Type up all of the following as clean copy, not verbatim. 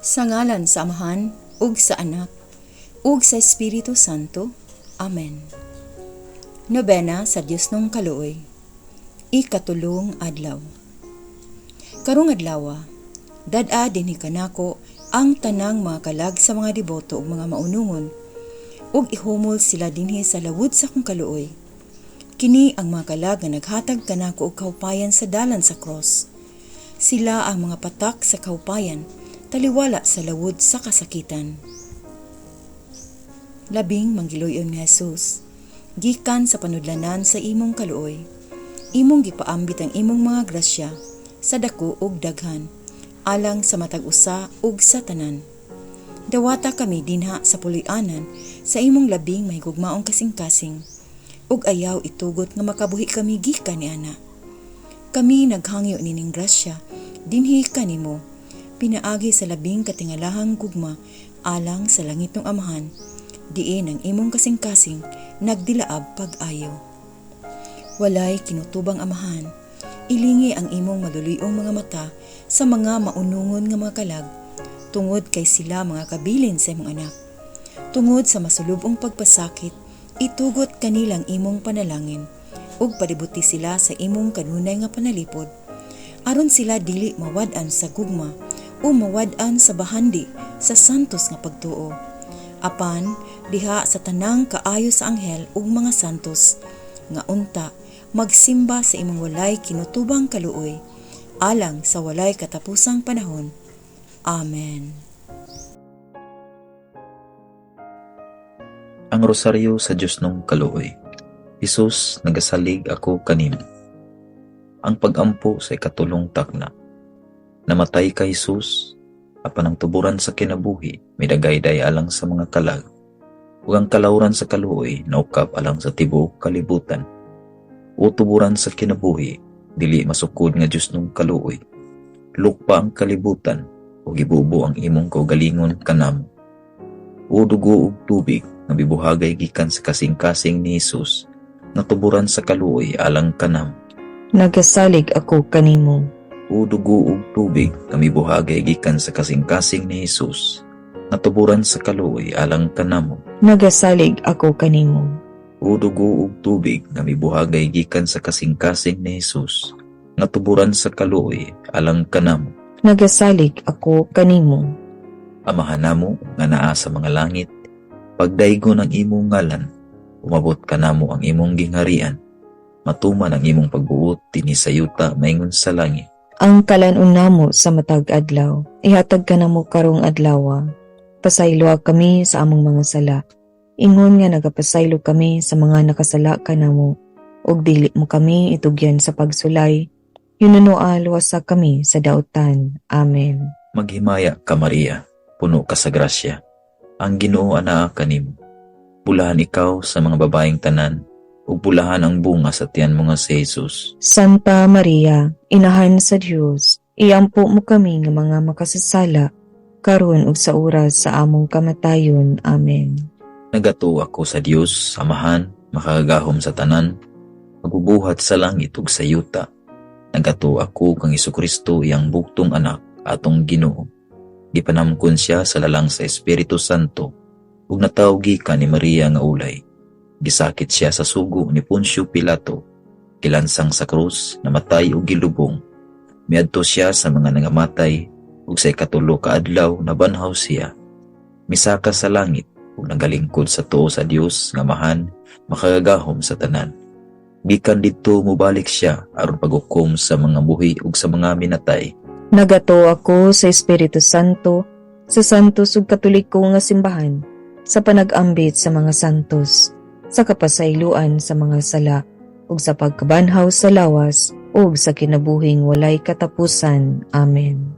Sa ngalan sa Amahan, ug sa Anak, ug sa Espiritu Santo. Amen. Nobena sa Dios nung kaluoy. Ikatulong adlaw. Karong adlawa, dad-a dinhi kanako ang tanang mga kalag sa mga deboto ug mga maunungon, ug ihumol sila dinhi sa lawod sa akong kaluoy. Kini ang mga kalag nga naghatag kanako og kahupayan sa dalan sa cross. Sila ang mga patak sa kahupayan, taliwala sa lawod sa kasakitan. Labing manggiluyon nga Jesus, gikan sa panudlanan sa imong kaluoy, imong gipaambit ang imong mga grasya sa dako ug daghan, alang sa matag usa ug sa tanan. Dawata kami dinha sa puloy-anan sa imong labing mahigugmaong kasing-kasing, ug ayaw itugot nga makabuhi kami gikan niana. Kami naghangyo nining grasya dinhi kanimo, pinaagi sa labing katingalahang gugma alang sa langitnong Amahan, diin ang imong kasing-kasing nagdilaab pag-ayo. Walay kinutubang Amahan, ilingi ang imong maduluyong mga mata sa mga maunungon nga mga kalag, tungod kay sila mga kabilin sa imong anak. Tungod sa masulubong pagpasakit, itugot kanilang imong panalangin, ug palibuti sila sa imong kanunay nga panalipod, aron sila dili mawad-an sa gugma o mawad-an sa bahandi sa santos nga pagtuo. Apan diha sa tanang kaayo sa anghel ug mga santos nga unta magsimba sa imong walay kinutubang kaluoy alang sa walay katapusang panahon. Amen. Ang Rosaryo sa Dios nung kaluoy. Hesus, nagasalig ako kanimo. Ang pagampo sa ikatulong takna. Namatay ka, Hesus, apan ang tuburan sa kinabuhi midagayday alang sa mga kalag, ug ang kalawran sa kaluoy naukap alang sa tibuok kalibutan. O tuburan sa kinabuhi, dili masukod nga Dios nung kaluoy. Lukpa ang kalibutan ug ibubo ang imong kaugalingon kanamo. O dugo ug tubig nga bibuhagay gikan sa kasing-kasing ni Hesus, nga tuburan sa kaluoy alang kanamo. Nagasalig ako kanimo. O dugo ug tubig nga mibuhagay gikan sa kasing-kasing ni Hesus, nga tuburan sa kaluoy alang kanamo. Nagasalig ako kanimo. O dugo ug tubig nga mibuhagay gikan sa kasing-kasing ni Hesus, nga tuburan sa kaluoy alang kanamo. Nagasalig ako kanimo. Amahan namo nga naa sa mga langit, pagdaygon ang imong ngalan, umabot kanamo ang imong gingharian, matuman ang imong pagbuot dinhi sa yuta maingon sa langit. Ang kalan-on namo sa matag adlaw, ihatag kanamo karong adlawa. Pasayloa kami sa among mga sala, ingon nga nagapasaylo kami sa mga nakasala kanamo, ug dili mo kami itugyan sa pagsulay, hinunoa luwasa kami sa dautan. Amen. Maghimaya ka, Maria, puno ka sa grasya. Ang Ginoo anaa kanimo. Bulahan ikaw sa mga babaeng tanan, ug bulahan ang bunga sa tiyan mo nga si Jesus. Santa Maria, Inahan sa Dios, iampo mo kami nga mga makasasala, karon ug sa oras sa among kamatayon. Amen. Nagatuo ako sa Dios, Amahan, makagagahom sa tanan, magbubuhat sa langit ug sa yuta. Nagatuo ako kang Hesukristo, iyang bugtong anak, atong Ginoo. Gipanamkon siya sa lalang sa Espiritu Santo ug natawo gikan ni Maria nga ulay. Gisakit siya sa sugo ni Poncio Pilato, gilansang sa krus, namatay ug gilubong. Miadto siya sa mga nangamatay ug sa ikatulo ka adlaw nabanhaw siya. Misaka sa langit ug nagalingkod sa tuo sa Dios nga Amahan, makagagahom sa tanan. Gikan didto mobalik siya aron paghukom sa mga buhi ug sa mga minatay. Nagatuo ako sa Espiritu Santo, sa Santos ug Katoliko nga simbahan, sa panag-ambit sa mga santos, sa kapasayloan sa mga sala, ug sa pagkabanhaw sa lawas, ug sa kinabuhing walay katapusan. Amen.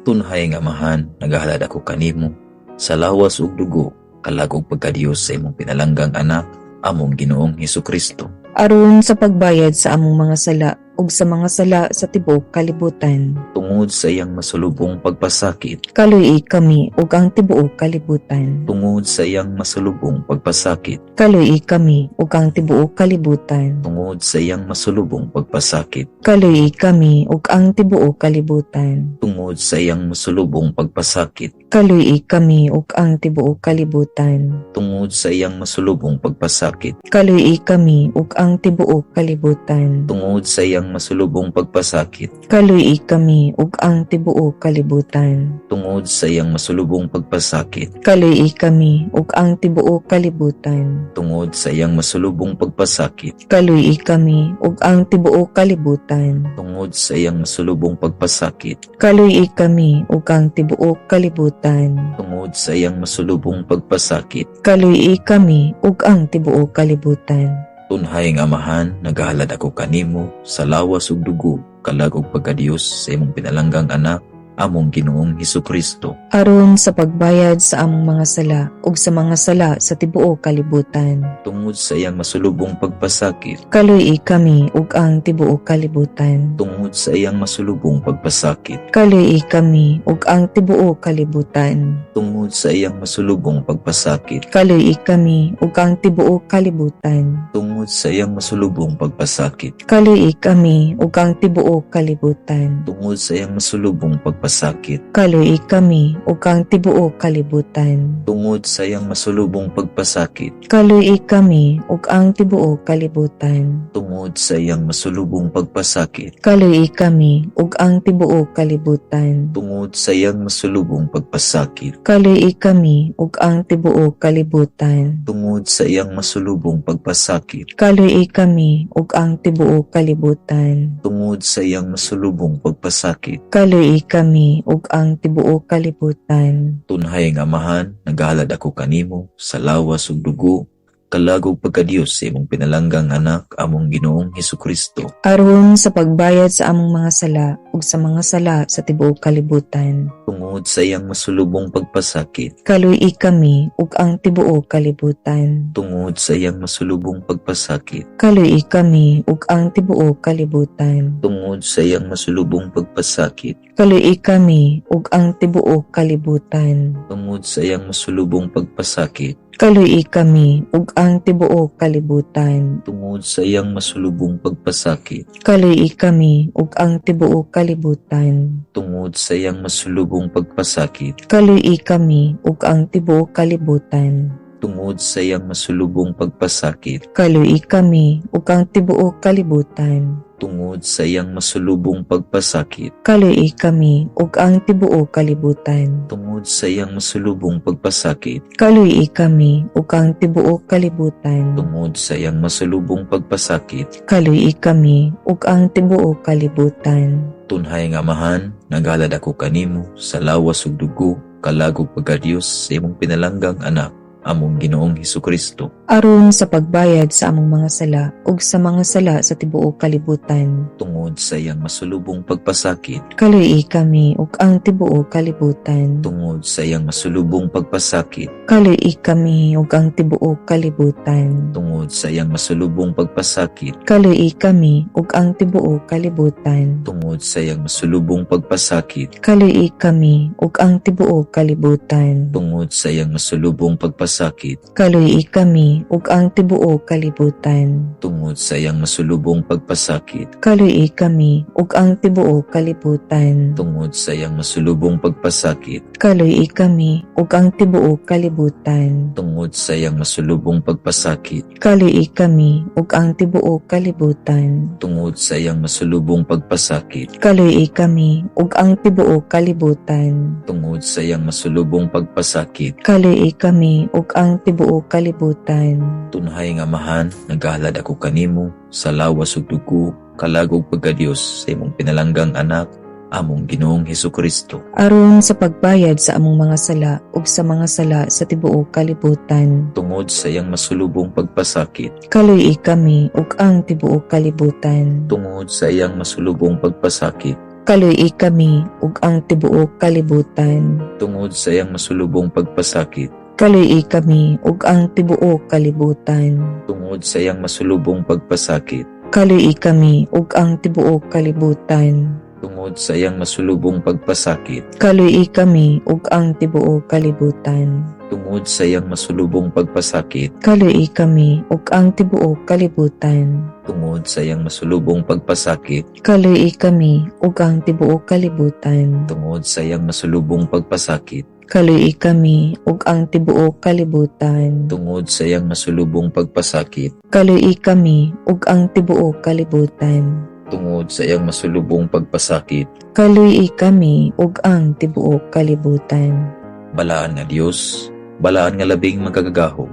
Tunhay nga Amahan, nagahalad ako kanimo sa lawas ug dugo, kalag ug pagkadiyos sa imong pinalanggang anak, among Ginoong Hesukristo. Aron sa pagbayad sa among mga sala ug sa mga sala sa tibuok kalibutan. Tungod sa iyang masulubong pagpasakit. Kaluy-i kami ug ang tibuok kalibutan. Tungod sa iyang masulubong pagpasakit. Kaluy-i kami ug ang tibuok kalibutan. Tungod sa iyang masulubong pagpasakit. Kaluy-i kami ug ang tibuok kalibutan. Tungod sa iyang masulubong pagpasakit. Kaluy-i kami ug ang tibuok kalibutan. Tungod sa iyang masulubong pagpasakit. Kaluy-i kami ug ang tibuok kalibutan. Tungod sa iyang masulubong pagpasakit. Kaluy-i kami ug ang tibuok kalibutan. Tungod sa iyang masulubong pagpasakit. Kaluy-i kami ug ang tibuok kalibutan. Tungod sa iyang masulubong pagpasakit. Kaluy-i kami ug ang tibuok kalibutan. Tungod sa iyang masulubong pagpasakit. Kaluy-i kami ug ang tibuok kalibutan. Tungod sa iyang masulubong pagpasakit. Kaluy-i kami ug ang tibuok kalibutan. Tunhay nga Amahan, nagahalad ako kanimo sa lawas ug dugo, kalag ug pagkadiyos sa imong pinalanggang anak, among Ginoong Hesukristo. Aron sa pagbayad sa among mga sala ug sa mga sala sa tibuok kalibutan. Tungod sa iyang masulubong pagpasakit. Kaluy-i kami ug ang tibuok kalibutan. Tungod sa iyang masulubong pagpasakit. Kaluy-i kami ug ang tibuok kalibutan. Tungod sa iyang masulubong pagpasakit. Kaluy-i kami ug ang tibuok kalibutan. Tungod sa iyang masulubong pagpasakit. Kaluy-i kami ug ang tibuok kalibutan. Tungod sa iyang masulubong pagpasakit. Kaluy-i kami ug ang tibuok kalibutan. Tungod sa iyang masulubong pagpasakit. Kaluy-i kami ug ang tibuok kalibutan. Tungod sa iyang masulubong pagpasakit. Kaluy-i kami ug ang tibuok kalibutan. Tungod sa iyang masulubong pagpasakit. Kaluy-i kami ug ang tibuok kalibutan. Tungod sa iyang masulubong pagpasakit. Kaluy-i kami ug ang tibuok kalibutan. Tungod sa iyang masulubong pagpasakit. Kaluy-i kami ug ang tibuok kalibutan. Tunhay nga Amahan, nagahalad ako kanimo sa lawas ug dugo, kalag ug pagkadiyos sa imong pinalanggang anak, among Ginoong Hesukristo. Aron sa pagbayad sa among mga sala ug sa mga sala sa tibuok kalibutan. Tungod sa iyang masulubong pagpasakit. Kaluy-i kami ug ang tibuok kalibutan. Tungod sa iyang masulubong pagpasakit. Kaluy-i kami ug ang tibuok kalibutan. Tungod sa iyang masulubong pagpasakit. Kaluy-i kami ug ang tibuok kalibutan. Tungod sa iyang masulubong pagpasakit. Kaluy-i kami ug ang tibuok kalibutan. Tungod sa iyang masulubong pagpasakit. Kaluy-i kami ug ang tibuok kalibutan. Tungod sa iyang masulubong pagpasakit. Kaluy-i kami ug ang tibuok kalibutan. Tungod sa iyang masulubong pagpasakit. Kaluy-i kami ug ang tibuok kalibutan. Tungod sa iyang masulubong pagpasakit. Kaluy-i kami ug ang tibuok kalibutan. Tungod sa iyang masulubong pagpasakit. Kaluy-i kami ug ang tibuok kalibutan. Tungod sa iyang masulubong pagpasakit. Kaluy-i kami ug ang tibuok kalibutan. Tunhay nga Amahan, nagahalad ako kanimo sa lawas ug dugo, kalag ug pagkadiyos sa imong pinalanggang anak, among Ginoong Hesukristo. Aron sa pagbayad sa among mga sala ug sa mga sala sa tibuok kalibutan. Tungod sa iyang masulubong pagpasakit. Kaluy-i kami ug ang tibuok kalibutan. Tungod sa iyang masulubong pagpasakit. Kaluy-i kami ug ang tibuok kalibutan. Tungod sa iyang masulubong pagpasakit. Kaluy-i kami ug ang tibuok kalibutan. Tungod sa iyang masulubong pagpasakit. Kaluy-i kami ug ang tibuok kalibutan. Tungod sa iyang masulubong pagpasakit. Kaluy-i kami ug ang tibuok kalibutan. Tungod sa iyang masulubong pagpasakit. Kaluy-i kami ug ang tibuok kalibutan. Tungod sa iyang masulubong pagpasakit. Kaluy-i kami ug ang tibuok kalibutan. Tungod sa iyang masulubong pagpasakit. Kaluy-i kami ug ang tibuok kalibutan. Tungod sa iyang masulubong pagpasakit. Kaluy-i kami ug ang tibuok kalibutan. Tungod sa iyang masulubong pagpasakit. Kaluy-i kami ug ang tibuok kalibutan. Tunhay nga Amahan, nagahalad ako kanimo sa lawas ug dugo, kalag ug pagkadiyos sa imong pinalanggang anak, among Ginoong Hesukristo. Aron sa pagbayad sa among mga sala ug sa mga sala sa tibuok kalibutan. Tungod sa iyang masulubong pagpasakit. Kaluy-i kami ug ang tibuok kalibutan. Tungod sa iyang masulubong pagpasakit. Kaluy-i kami ug ang tibuok kalibutan. Tungod sa iyang masulubong pagpasakit. Kaluy-i kami ug ang tibuok kalibutan. Tungod sa iyang masulubong pagpasakit. Kaluy-i kami ug ang tibuok kalibutan. Tungod sa iyang masulubong pagpasakit, Kaluy-i kami ug ang tibuok kalibutan. Tungod sa iyang masulubong pagpasakit, Kaluy-i kami ug ang tibuok kalibutan. Tungod sa iyang masulubong pagpasakit, Kaluy-i kami ug ang tibuok kalibutan. Tungod sa iyang masulubong pagpasakit, Kaluy-i kami ug ang tibuok kalibutan. Tungod sa iyang masulubong pagpasakit, Kaluy-i kami ug ang tibuok kalibutan. Tungod sa iyang masulubong pagpasakit, Kaluy-i kami ug ang tibuok kalibutan. Balaan nga Dios, balaan nga labing makagagahom,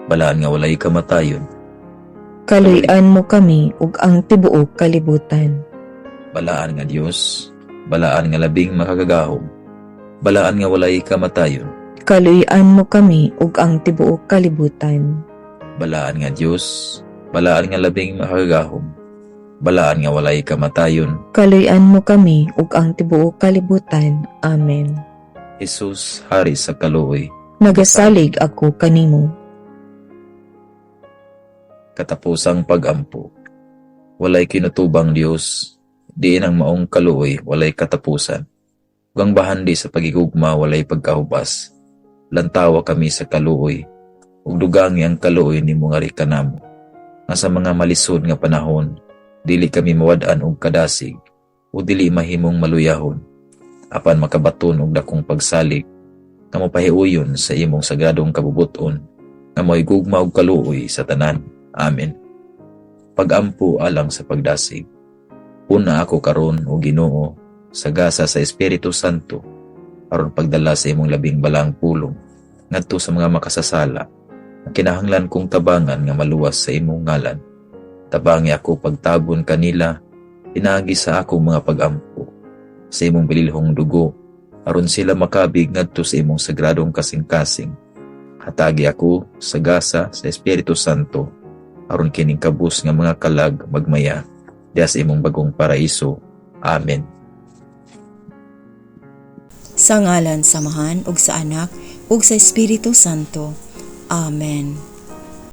balaan nga walay kamatayon, Kaluy-an mo kami ug ang tibuok kalibutan. Balaan nga Dios, balaan nga labing makagagahom, balaan nga walay kamatayon, Kaluy-an mo kami ug ang tibuok kalibutan. Balaan nga Dios, balaan nga labing makagagahom, balaan nga walay kamatayon, Kaluy-an mo kami ug ang tibuok kalibutan. Amen. Jesus, Hari sa kaluoy, Nagasalig ako kanimo. Katapusang pagampo. Walay kinutubang Dios, diin ang maong kaluoy walay katapusan. Ug ang bahandi sa pagigugma walay pagkahubas. Lantawa kami sa kaluoy, ug dugangi ang kaluoy nimo ngari kanamo. Nga sa mga malisod nga panahon, dili kami mawad-an og kadasig, o dili mahimong maluyahon. Apan makabaton og dakong pagsalig, nga mopahiuyon sa imong sagradong kabubut-on, nga mo'y gugma ug kaluoy sa tanan. Amen. Pagampo alang sa pagdasig. Una ako karon, o Ginoo, sa gasa sa Espiritu Santo, aron pagdala sa imong labing balaang pulong ngadto sa mga makasasala ang kinahanglan kong tabangan nga maluwas sa imong ngalan. Tabangi ako pagtabon kanila pinaagi sa akong mga pagampo sa imong bililhong dugo, aron sila makabig ngadto sa imong sagradong kasing-kasing. Hatagi ako sa gasa sa Espiritu Santo aron kining kabus nga mga kalag magmaya diha sa imong bagong paraiso. Amen. Sa ngalan sa Amahan ug sa Anak ug sa Espiritu Santo. Amen.